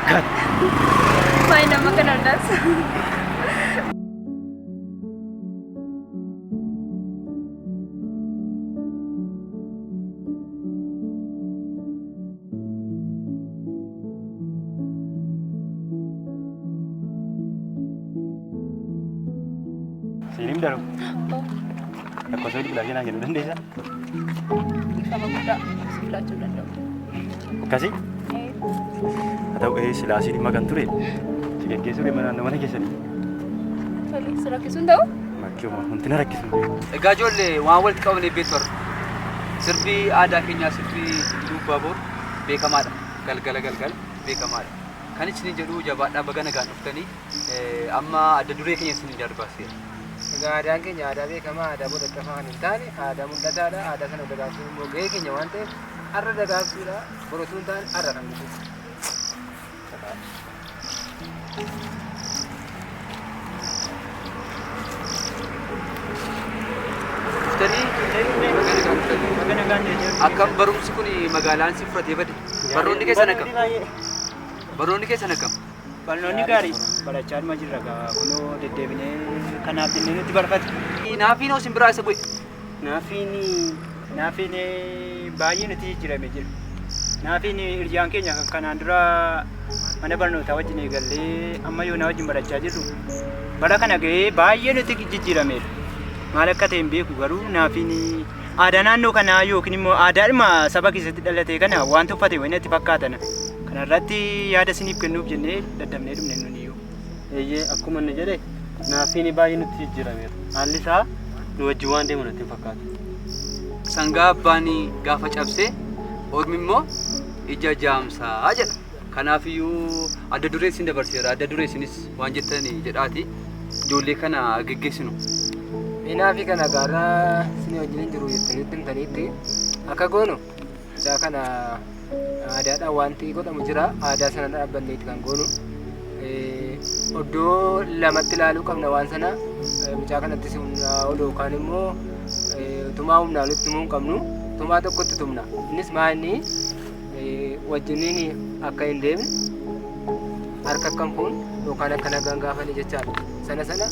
fakkaata. Maal nama kana hundaas. Siiniin darbu. Lakkoofsa bilbilaa kee naa kennuu dandeessaa? Dhiifama guddaa siif laachuu danda'u. Akkasii? Haa ta'u silaa siin dhimma kan ture si geggeessuu deema naannoo mana keessanii. Tole, si rakkisuun ta'u? Makkii wanti na rakkisu. Egaa ijoollee waan walitti qabamne beektu har'a. Sirbi aadaa keenyaa sirbi Iluu Abbaaboor beekamaadha. Galgala galgala beekamaadha. Kan isin jedhu jabaadhaa baga nagaan dhuftanii amma adda duree keenya isin darbaaseera. Egaa aadaan keenya aadaa beekamaa aadaa boodatti kan hin taane aadaa mul'ataadha. Aadaa sana dagaagsuun immoo gahee keenya waan ta'eef har'a dagaagsuudha. Boru osoo hin taane har'a kan nuti. Dhuftanii baga nagaan dhuftanii. Akkam barumsi kun magaalaan si fudhatee bade. Barnoonni keessan akkam? Barnoonni keessan akkam? Barnoonni gaarii barachaa dhuma jirra gaa kunoo deddeebinee kanaaf jennee nutti barfate. Naafiin hoo simbiraa isa bu'e? Naafiin naafiin baay'ee nuti jijjiirame jira. Naafiin hiriyyaan keenya kan kanaan dura mana barnootaa wajjin eegallee amma yoonaa wajjin barachaa jirru bara kana ga'ee baay'ee nuti jijjiirameera. Maal akka ta'e hin beeku garuu naafiin aadaa naannoo kanaa yookiin immoo aadaadhuma saba keessatti dhalate kana waan tuffate wayii natti fakkaatana. Kanarratti yaada isiniif kennuuf jennee daddabnee dhumne nuni iyyuu. Eeyyee akkuma inni jedhe naafiin baay'ee nutti jijjiirameera. Haalli isaa nu wajjin waan deemu natti hin fakkaatu. Sangaa abbaan gaafa cabsee ormi immoo ija jaamsaa jedha. Kanaafiyyuu adda duree isin dabarseera. Adda duree isinis waan jettan jedhaati. Ijoollee kana geggeessinu. Naafii kana gaarraa isin wajjin hin jiru jettanii himtaniitti akka goonu isaa kana aadaadhaan wanti godhamu jira. Aadaa sana dhaabbanneeti kan goonu. Iddoo lamatti ilaaluu qabna waan sana. Mucaa kanattis humnaa ol yookaan immoo tumaa humnaa olitti tumuu hin qabnu. Tumaa tokkotti tumna. Innis maa inni wajjiniin akka hin deemne harka akka hin fuune yookaan akka nagaan gaafane jechaadha. Sana sana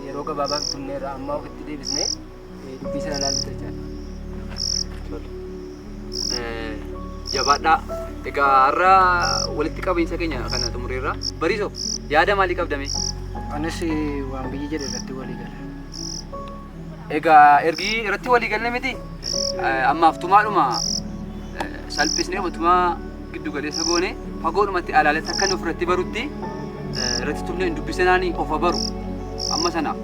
yeroo gabaabaaf tumneerra amma ofitti deebisnee dubbii sana ilaallu jechaadha. Jabaadhaa. Egaa har'a walitti qabiinsa keenya kana xumureerra. Bariisoo yaada maalii qabdame? Anis waan biyyi jedhe irratti walii gala. Egaa ergi irratti walii galle miti ammaaf tumaadhuma salphisnee tumaa giddu galeessa goone fagoodhumatti alaalatti akka inni ofirratti barutti irratti tumnee hin dubbisinaani ofa baru amma sanaaf.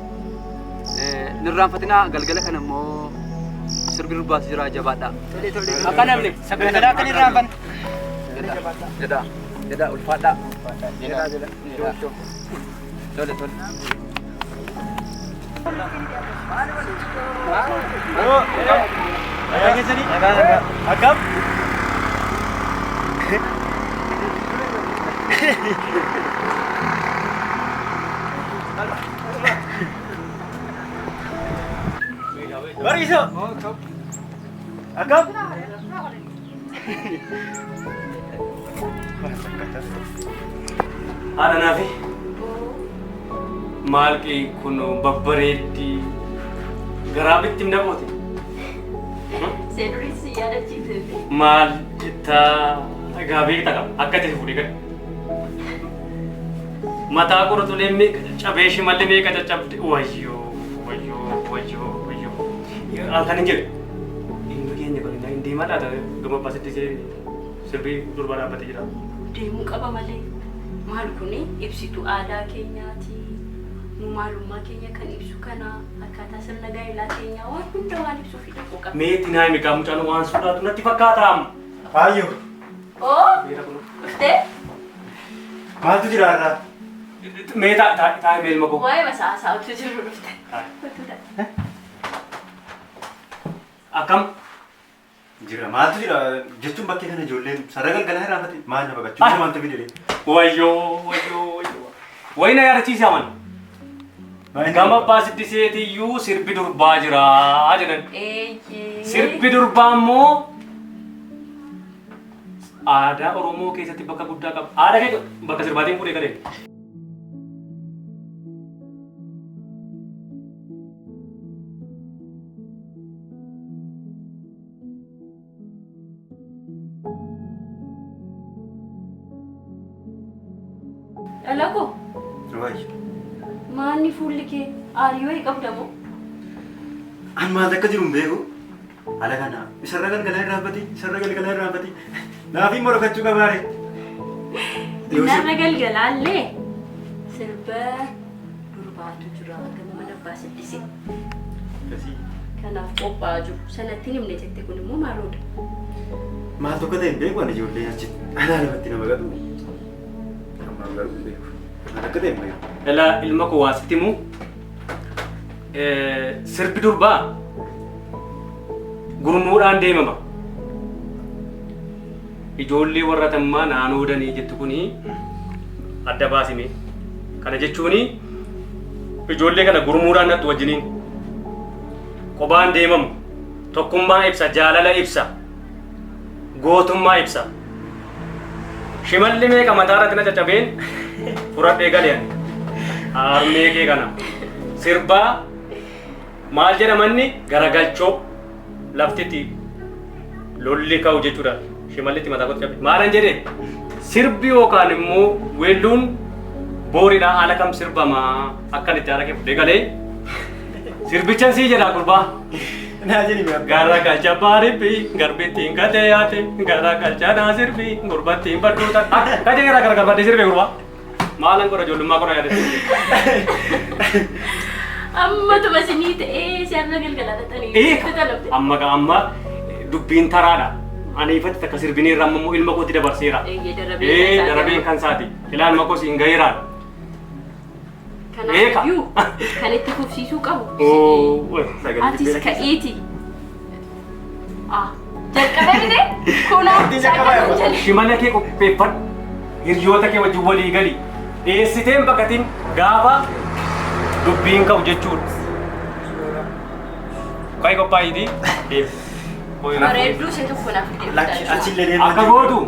Nirraanfatinaa galgala kana immoo sirbi durbaas jira jabaadhaa. Akka namni sagantaa akka hin irraanfanne. Jedhaa jedhaa ulfaadhaa. Jedhaa jedhaa. Tole tole. Nagaa keessanii? Akkam? Bariisoo! Akkam? Haadha naafi maalqi kun babbareeddi garaa bitti hin dhaqooti. Seeduris si yaadachiise. Maal jettaa egaa beekta qaba akka itti fuudhee gad. Mataa qoratulee meeqa caccabee shimallee meeqa caccabde wayyoo wayyoo wayyoo wayyoo. Halkan hin jedhu. Ilmi keenya kun hin deemaa laata gama abbaa siddisee sirbii durbaa dhaabbatee jira. Deemuu qaba malee. Maal kuni ibsituu aadaa keenyaati. Nu maalummaa keenya kan ibsu kana akkaataa sirna gaa'elaa keenyaa waan hunda waan ibsuuf dhaquu qaba. Meetti naa himi kaa mucaan waan sodaatu natti fakkaata. Faayyoo. Oo dhuftee Maaltu jira har'a? Mee taa'e mee ilma koo. waa'ee masaa haasa'utu jiru dhufte. Akkam? Jira maaltu jira jechuun bakkee kana ijoolleen sarara galgalaa irraanfate maal na baqachuu maaltu fide? Wayyoo wayyoo wayyoo. Wayina yaadachiise aman. Gama abbaa siddiseetiyyuu sirbi durbaa jira jedhan. Eeyyee. Sirbi durbaa immoo Aadaa Oromoo keessatti bakka guddaa qaba. Aadaa kee bakka sirbaatiin fuudhee galee. Dhala koo Waayee. Maanni fuulli kee aarii wayii qabda moo? An maal akka jiru hin beeku. Haala kana isarra galgalaa irraanfati, isarra galgalaa irraanfati. Naafii morkachuu qabaare. Narra galgalaallee sirba durbaatu jira gama mana abbaa siddisee. Kanaaf qophaa'aa jiru. Sanatti hin himne jette kun immoo maaloodha? Maal tokko ta'e hin beeku ani ijoollee achitti alaa namatti nama gatu. Ammaan garuu hin beeku. Maal akka ta'e hin beeku. Ilaa ilma koo waa sitti himu. Sirbi durbaa gurmuudhaan deemama. Ijoollee warra tammaa naannoo danii jettu kuni adda baasime. Kana jechuuni ijoollee kana gurmuudhaan nattu wajjiniin qobaan deemamu. Tokkummaa ibsa, jaalala ibsa, gootummaa ibsa. Shimalli meeqa mataa irratti na caccabeen fudhadhee galee ani. Harmee kee kana. Sirbaa maal jedhamanni garagalchoo laftitti lolli ka'u jechuudha. Shimallitti mataa kootti cabe. Maalan jedhee sirbi yookaan immoo weelluun booriidhaa haala kam sirbamaa akkan itti haala kee fudhee galee sirbichan sii jedhaa gurbaa. Naa jedhi mee abbaa. Garagalcha baaribbi garbittiin katee yaate garagalcha naa sirbi gurbattiin badduuta. Katee gara garagalfadhee sirbe gurbaa. Maalan godha ijoollummaa koo na yaadachiise. Ammatuma isinii ta'ee si har'a galgalaa dhaqxanii. Amma amma dubbiin taraadha. Ani ifatti takka sirbineerra amma immoo ilma kootti dabarseera. Eeyyee darabeen kan isaati. Darabeen kan isaati. Ilaa ilma koo siin gaheeraan. Kanaafiyyuu kan itti fufsiisuu qabu. Atis ka'iiti. Ah, jalqabee miti? Kunoo sagalee Shimala kee qopheeffadhu. Hiriyoota kee wajjin walii gali. Dhiyeessiteen baqatiin gaafa dubbiin ka'u jechuudha. Ka'i qophaa'iitii. Deemi. Bareedduu ishee tokko naaf fidee Lakki achillee deemaa Akka gootu.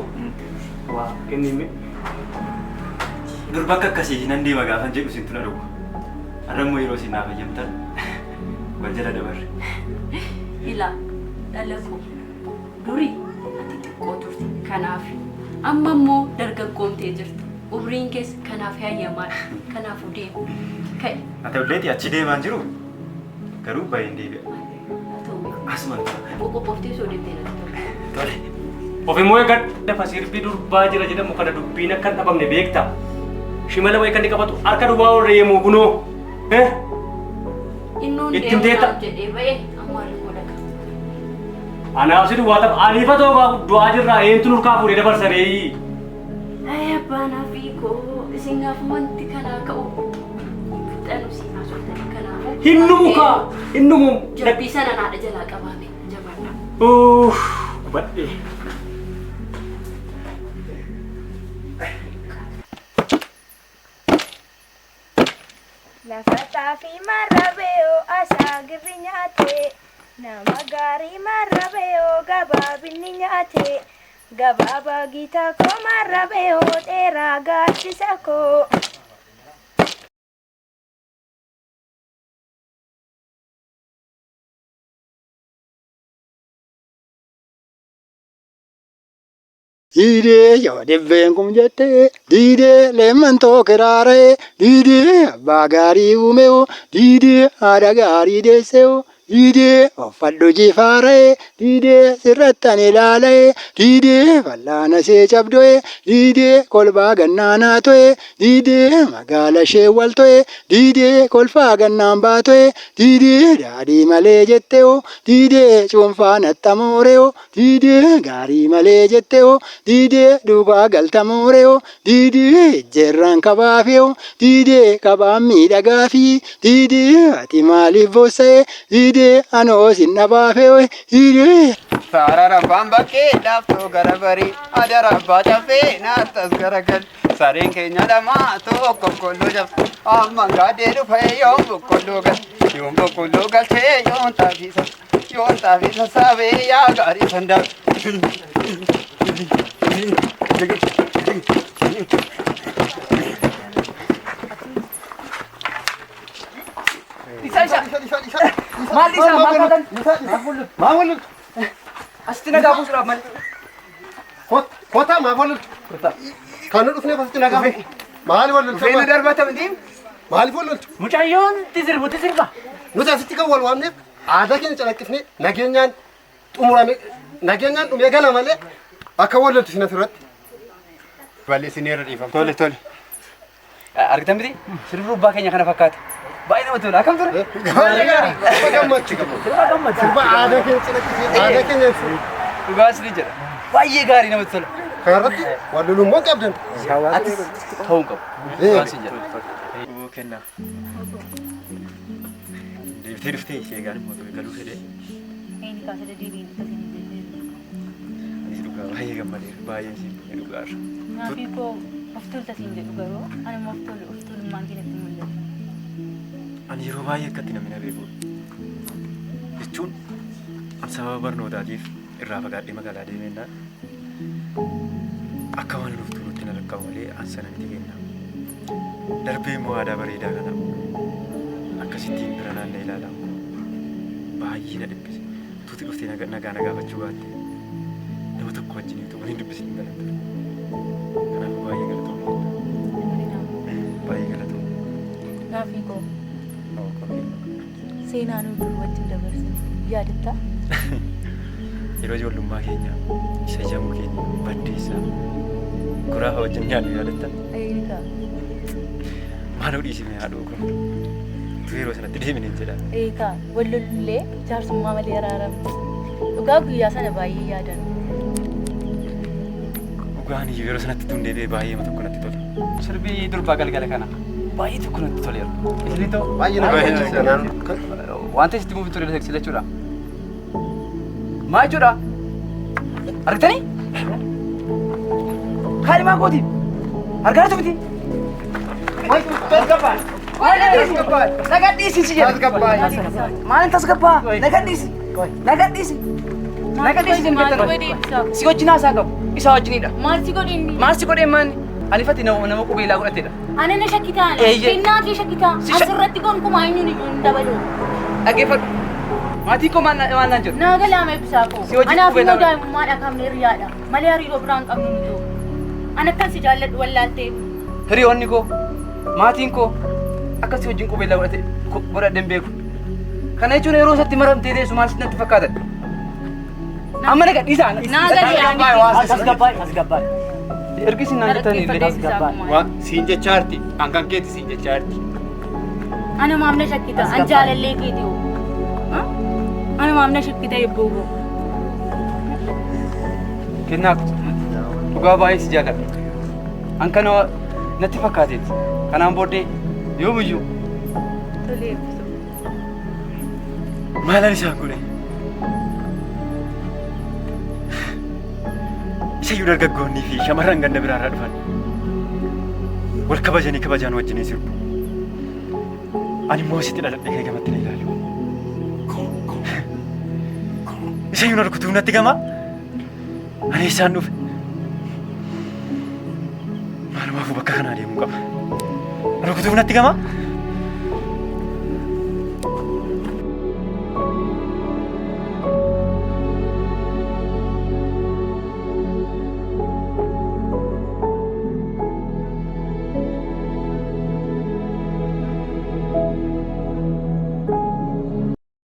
Waa kennime. Dur bakka akkasii nan deema gaafan jedhu isintu na dhowwa. Har'a immoo yeroo isin naaf eeyyamtan wal jala dabarre. Ilaa dhala koo durii ati xiqqoo turte kanaaf amma immoo dargaggoomtee jirta. Umriin kees kanaaf hayyamaadha. Kanaafuu deemi. Ka'i. Haa ta'ulleeti achi deemaan jiru garuu baay'een deebi'a. Haa ta'u. Asuma Qophooftee osoo deemtee natti tola. tole. Of immoo eeggadhu. Lafa sirbi durbaa jira jedhamu kana dubbiin akka hin dhabamne beekta. Shimala wayii kan inni qabatu harka duwwaa ol reemu kunoo. Innuun Ittiin teetta. deemuudhaaf jedhee ba'e amma harkoo dhaqa. Anaaf si duwwaa tapha. Aniifa ta'uu du'aa jirraa eentu nurkaa fuudhee dabarsa reeyi. Ay abbaa naafii koo isin gaaf wanti kanaa ka'u fixanu si haasoftan kanaafuu. Hin dhumu kaa. Hin dhumu. Jabbii sana naadha jalaa qabaame jabaadha. Uff. Badhee. Lafa xaafii marrabeeyoo asaa girri nyaate nama gaarii marrabeeyoo gabaabinni nyaate gabaabaa gitaa koo marrabeeyoo dheeraa gaaddisa koo. Diidee yoo dhibbeen kum jettee diidee leemmantoo kiraaree diidee abbaa gaarii uume'oo diidee haadha gaarii deesse'oo diidee uffadhu jifaaree diidee sirrattan ilaalee diidee fal'aana see cabdo'ee diidee kolbaa gannaanaa to'ee diidee magaala ishee wal to'ee diidee kolfaa gannaan baato'ee diidee daadhii malee jette'oo diidee cuunfaa naxxamoore'oo diidee gaarii malee jette'oo diidee duukaa galtamoore'oo diidee ejjerraan kabaafe'oo diidee kabaan miidhagaafi diidee ati maaliif boossa'e diidee anoo sin dhabaafe'oo diidee. Sarara abbaan bakkee laaftoo gara barii adara abbaa caffee naattas garagal sareen keenya lamaa tokko boqqolloo jaba amma gaadee dhufee yoon boqqolloo gal yoon boqqolloo galchee yoon xaafii yoon xaafii sassaabee yaa gaarii sandaa. Isa isa. Maal isa maal taatan? Maaf wal loltu? Asitti nagaa buusuudhaaf malee. Kottaa maaf wal loltu? Kan nu dhufneef asitti nagaa buusu. Maali wal loltu? Dhufee nu darbata miti. Maaliif wal loltu? Mucayyoon tisirbu tisirba. Nuti asitti kan wal waamneef aadaa keenya calaqqifnee nageenyaan xumurame nageenyaan dhumee gala malee akka wal loltu isin asirratti. Balleessineerra dhiifama. Tole tole. Argitan miti sirbi abbaa keenya kana fakkaata. Baay'ee namatti tola. Akkam ture? Sirba gammachuu. Sirba gammachuu. Sirba aadaa keenya calaqqisee aadaa keenya ibsu. Dhugaa isin jedha. Baay'ee gaarii namatti tola. Kanarratti wal lolummoo hin qabdan. Atis ta'uu hin qabu. Dhugaa isin jedha. Kennaa. Deebitee dhuftee ishee egaan immoo galuu fedhee. Eenyu kaasa deddeebiin akkasiin hin jenne. Anis dhugaa baay'ee gammadeera. Baay'een siin biyya dhugaarra. Naafii koo of tolta siin jedhu garuu ani immoo of tolu of tolummaan kee natti mul'ata. Ani yeroo baay'ee akkatti namni na beeku jechuun an sababa barnootaatiif irraa fagaadhee magaalaa deemeennaan akka waan nuuf turutti na lakkaa'u malee an sana miti kenna. Darbee immoo aadaa bareedaa kana akkasittiin bira naanna'ee ilaalaa baay'ee na dhiphise. Tuuti dhuftee nagaa na gaafachuu baatte nama tokko wajjin utuu waliin dubbisin hin galan ture. Kanaafuu baay'ee galatoomii kenna. Baay'ee galatoomii. Naafii koo seenaa nu dur wajjin dabarsine yaadattaa? Yeroo ijoollummaa keenya isa jamuu keenya baddeessaa kuraafa wajjin nyaannu yaadatta? Eegaa. Maaloo dhiisime haadhoo kun utuu yeroo sanatti deemine hin jedha. Eegaa wal lolullee jaarsummaa malee araaramne. Dhugaa guyyaa sana baay'ee yaadan. Dhugaan iyyuu yeroo sanatti tun deebi'ee baay'ee tokko natti tola. Sirbi durbaa galgala kana baay'ee tokko natti toleera. Isinii ta'u? Baay'ee nama gammachiisa. Wanta isitti mufi ture sila jechuudha. Maal jechuudha? Argitanii? Kaadhimaa kooti. Argaa jirtu miti? Tasgabbaa. Nagaa dhiisi si jedha. Maalin tasgabbaa? Nagaa dhiisi. Nagaa dhiisi. Nagaa dhiisi jedhu. Si wajjin haasaa qabu. Isa wajjinidha. Maal si godhe inni? Maal si godhe maanni? Anifati nama qubeelaa godhatedha. Ana na shakkitaa. Eeyyee. Kennaa kee shakkitaa. Si shak- Asirratti gonkumaa eenyuun iyyuu hin dabalu. Dhaggeeffadhu. Maatii koo maal naan jedhu? Naa galaama ibsaa koo. Si wajjin Anaaf qubeelaa immoo daa'imummaadha kamne hiriyaadha. Malee hariiroo biraan qabnu nuti. Ana akkan si jaalladhu wallaaltee. Hiriyoonni koo, maatiin koo akka si wajjin qubeelaa godhadhe hin beeku. Kana jechuun yeroo isatti maramtee teessu maal natti fakkaatan? Amma naga dhiisaa. Naa galee Tasgabbaa'e tasgabbaa'e. Ergi isin naan jettanii illee. Waa siin jechaa jirti. Hankan keeti siin jechaa jirti. Ana maaf na shakkita? An jaalallee keeti hoo. Ana maaf na shakkita ebboo koo. Kennaa dhugaa baay'ee si jaalladha. An kana natti fakkaateeti. Kanaan booddee yoomiyyuu Tolee eebbisu. Maalan isaan godhe? Isayyuu dargaggoonnii fi shamarran ganda biraarraa dhufan wal kabajanii kabajaan wajjinii sirbu. Ani immoo asitti dhaladhee kee gamatti na ilaalu. Isayyuu na rukutuu natti gama. Ani isaan dhufe. Maalumaafuu bakka kanaa deemuu qaba. Na rukutuu natti gama.